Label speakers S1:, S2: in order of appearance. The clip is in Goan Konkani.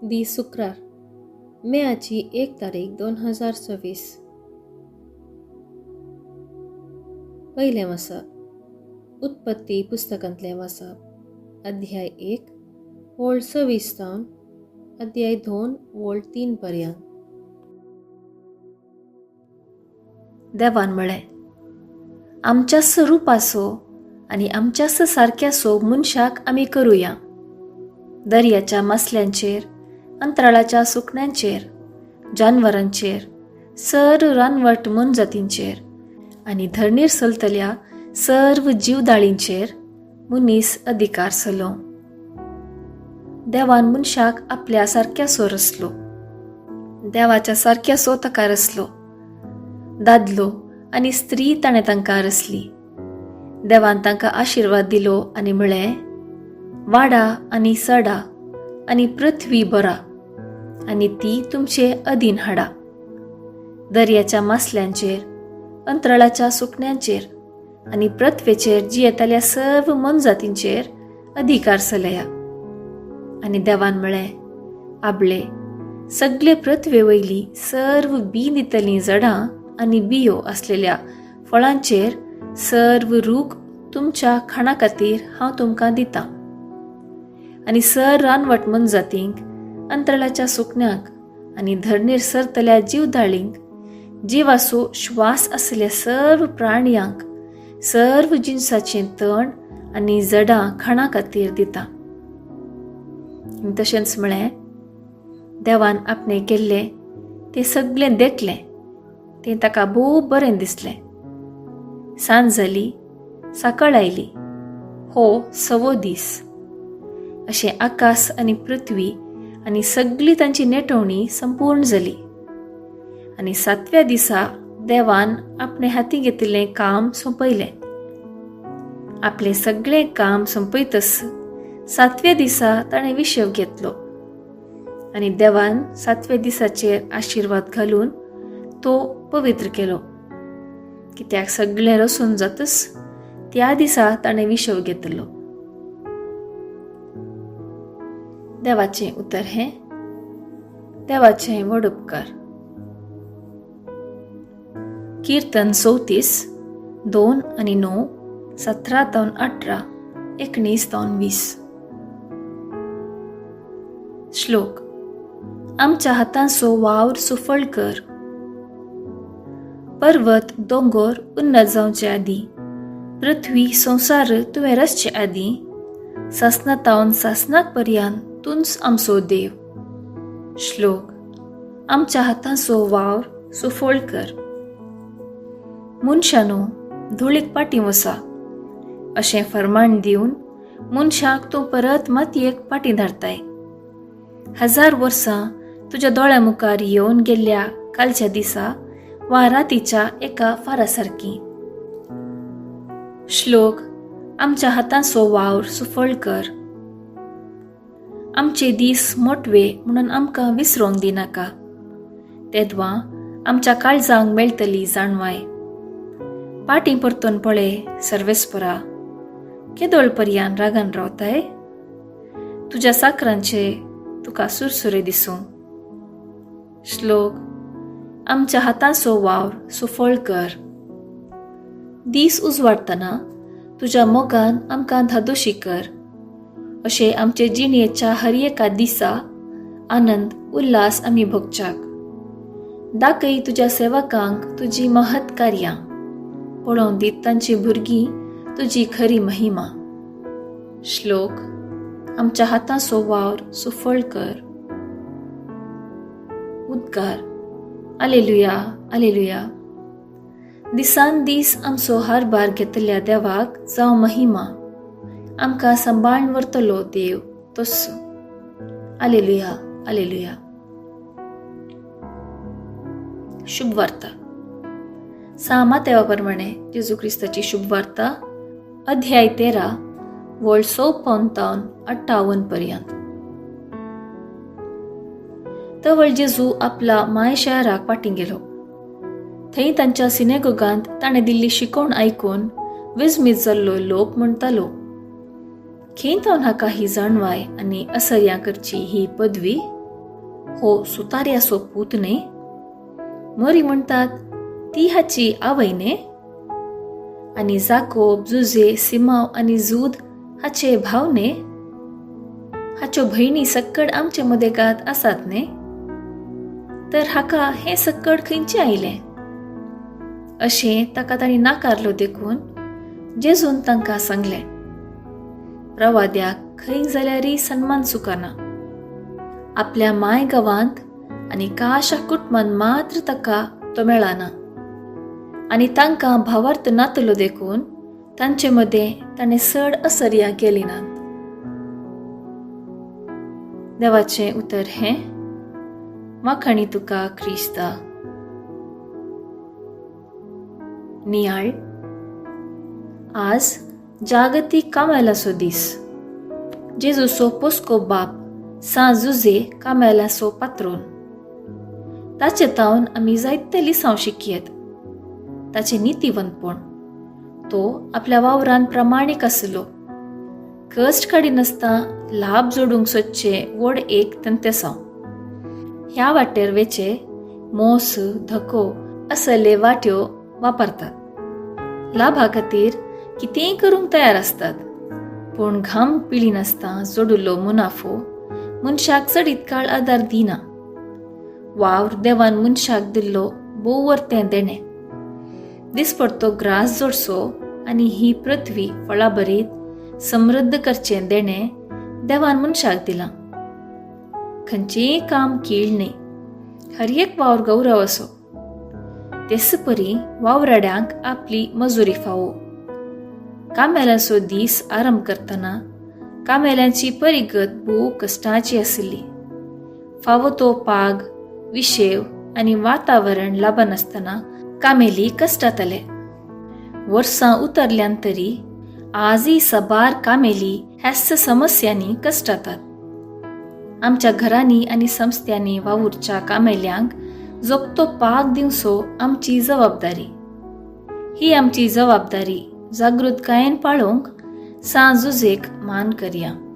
S1: दीस शुक्रार, मेयाची 1 तारीख 2026. पयलें वाचप, उत्पत्ती पुस्तकांतलें वाचप, अध्याय 1 वोळ 26 तावन अध्याय 2 वोळ 3 पर्यंत.
S2: देवान म्हळें, आमच्याच रुपाचो आनी आमच्याच सारक्यासो मनशाक आमी करुया. दर्याच्या मासल्यांचेर, अंतराळाच्या सुकण्यांचेर, जानवरांचेर, सर्व रानवट मोनजातींचेर आनी धरणीर चलतल्या सर्व जीवदाळींचेर मनीस अधिकार चलो. देवान मनशाक आपल्या सारक्यासो रचलो, देवाच्या सारक्यासो ताका रचलो. दादलो आनी स्त्री ताणें तांकां रचली. देवान तांकां आशिर्वाद दिलो आनी म्हळें, वाडा आनी सडा आनी पृथ्वी भरा आनी ती तुमचे अधीन हाडा. दर्याच्या मासल्यांचेर, अंतराळाच्या सुकण्यांचेर आनी पृथ्वेचेर जियेतल्या सर्व मोनजातींचेर अधिकार चलया. आनी देवान म्हळें, आबळे सगळे पृथ्वे वयली सर्व बी दितलीं झडां आनी बियो आसलेल्या फळांचेर सर्व रूख तुमच्या खाणा खातीर हांव तुमकां दितां. आनी सर रानवट मोनजातींक, अंतराळाच्या सुकण्यांक आनी धरणीर सरतल्या जीवदाळींक, जिवाचो श्वास आसलेल्या सर्व प्राणयांक सर्व जिनसाचें तण आनी झडां खाणा खातीर दिता. तशेंच म्हळें, देवान आपणें केल्लें तें सगळें देखलें, तें ताका भोव बरें दिसलें. सांज जाली, सकाळ आयली, हो सवो दीस. अशें आकाश आनी पृथ्वी आनी सगळी तांची नेटवणी संपूर्ण जाली. आनी 7व्या दिसा देवान आपणे हाती घेतिल्लें काम सोंपयलें. आपलें सगळें काम सोंपयतच 7व्या दिसा ताणें विशेव घेतलो आनी देवान 7व्या दिसाचेर आशिर्वाद घालून तो पवित्र केलो. कित्याक सगळें रसून जातच त्या दिसा ताणें विशेव घेतलो. देवाचें उतर हें, देवाचें व्हड उपकार. कीर्तन 34, 2 आनी 9, 17 तावन 18, 19 तावन 20. श्लोक, आमच्या हातांचो वावर सुफळ कर. पर्वत दोंगोर उन्नत जावचे आदीं, पृथ्वी संवसार तुवें रचचे आदीं, सासना तावन सासनाक पर्यान तूंच आमचो देव. श्लोक, आमच्या हातांचो वावर सुफळ कर. मनशानो धुळीक पाटी वसा अशें फर्माण दिवन मनशाक तूं परत मातयेक पाटी धाडताय. 1000 वर्सां तुज्या दोळ्या मुखार येवन गेल्ल्या कालच्या दिसा वा रातीच्या एका फारा सारकी. श्लोक, आमच्या हातांचो वावर सुफळ कर. आमचे दीस मोटवे म्हणून आमकां विसरोंक दिनाका, तेदवां आमच्या काळजांक मेळटली जाणवाय. पाटी परतून पळय सर्वेस्परा, केदोळ पर्यान रागान रावताय? तुज्या साकरांचे तुका सुरसुरे दिसूं. श्लोक, आमच्या हातांचो वावर सुफळ कर. दीस उजवाडटना तुज्या मोगान आमकां धादोशी कर. अशें आमचे जिणेच्या हर एका दिसा आनंद उल्हास आमी भोगच्याक. दाखय तुज्या सेवकांक तुजी महत् कार्यां, पळोवन दीत तांची भुरगीं तुजी खरी महिमा. श्लोक, आमच्या हातांचो वावर सुफळ कर. उद्गार, आलेलुया आलेलुया. दिसान दीस आमचो हारभार घेतल्या देवाक जावं महिमा. आमकां सांबाळून व्हरतलो देव तस्सो. आलेलुया आलेलुया. शुभ वार्ता. सामा देवा प्रमाणे जेजू क्रिस्ताची शुभ वार्ता, अध्याय 13, वळ 54 तावन 58 पर्यंत. तवळ जेजू आपला माय शहराक पाटी गेलो. थंय तांच्या सिनेगोगांत ताणें दिल्ली शिकवण आयकून विस्मीत जाल्लो लोक म्हणटालो, खेंतावन हाका ही जाणवाय आनी असर्यां करची ही पदवी? हो सुतार्याचो पूत न्हय? मरी म्हणटात ती हाची आवय न्हय? आनी जाकोब, जुजे, सिमांव आनी जूद हाचे भाव न्हय? हाच्यो भयणी सक्कड आमचे मदेगात आसात न्हय? तर हाका हें सक्कड खंयचें आयलें? अशें ताका तांणी नाकारलो देखून जेजून तांकां सांगलें, प्रवाद्याक खंय जाल्यारय सन्मान चुकना. आपल्या माय गांवांत आनी काशा कुटुंबान मात्र ताका तो मेळना आनी तांकां भावार्थ नातलो देखून तांचे मदें ताणें चड असर्या केली नात. देवाचें उतर हें. वाखाणी तुका क्रिस्ता. नियाळ. आज जागतीक कामेलाचो दीस. जेजूचो पोसको बाप सां जुजे कामेलाचो पात्रोन. ताचे तावन आमी जायते लिसांव शिकयत. ताचें नितीवंतपण, तो आपल्या वावरान प्रामाणीक आसलो. कश्ट काडिनासतना लाभ जोडूंक सोदचें व्हड एक तंतेसांव. ह्या वाटेर वेचे मोस, धको असले वाट्यो वापरतात. लाभा खातीर कितेंय करूंक तयार आसतात, पूण घाम पिळिनासतना जोडिल्लो मुनाफो मनशाक चडीत काळ आदार दिना. वावर देवान मनशाक दिल्लो भोव वर्तें देणें. दिसपडतो ग्रास जोडचो आनी ही पृथ्वी फळाभरीत समृद्ध करचें देणें देवान मनशाक दिलां. खंयचेंय काम कीळ न्हय, हर एक वावर गौरव असो. तेच परी वावराड्यांक आपली मजुरी फावो. कामेल्यांचो दीस आरंभ करतना कामेल्यांची परिगत भोव कश्टाची आशिल्ली. फावो तो पाग, विशेव आनी वातावरण लाबनासतना कामेली कश्टातले. वर्सां उतरल्यान तरी आजय साबार कामेली ह्याच समस्यांनी कश्टातात. आमच्या घरांनी आनी संस्थ्यांनी वावुरच्या कामेल्यांक जोगतो पाग दिवचो आमची जबाबदारी. ही आमची जबाबदारी जागृतकायेन पाळोवंक सां जुजेक मान करया.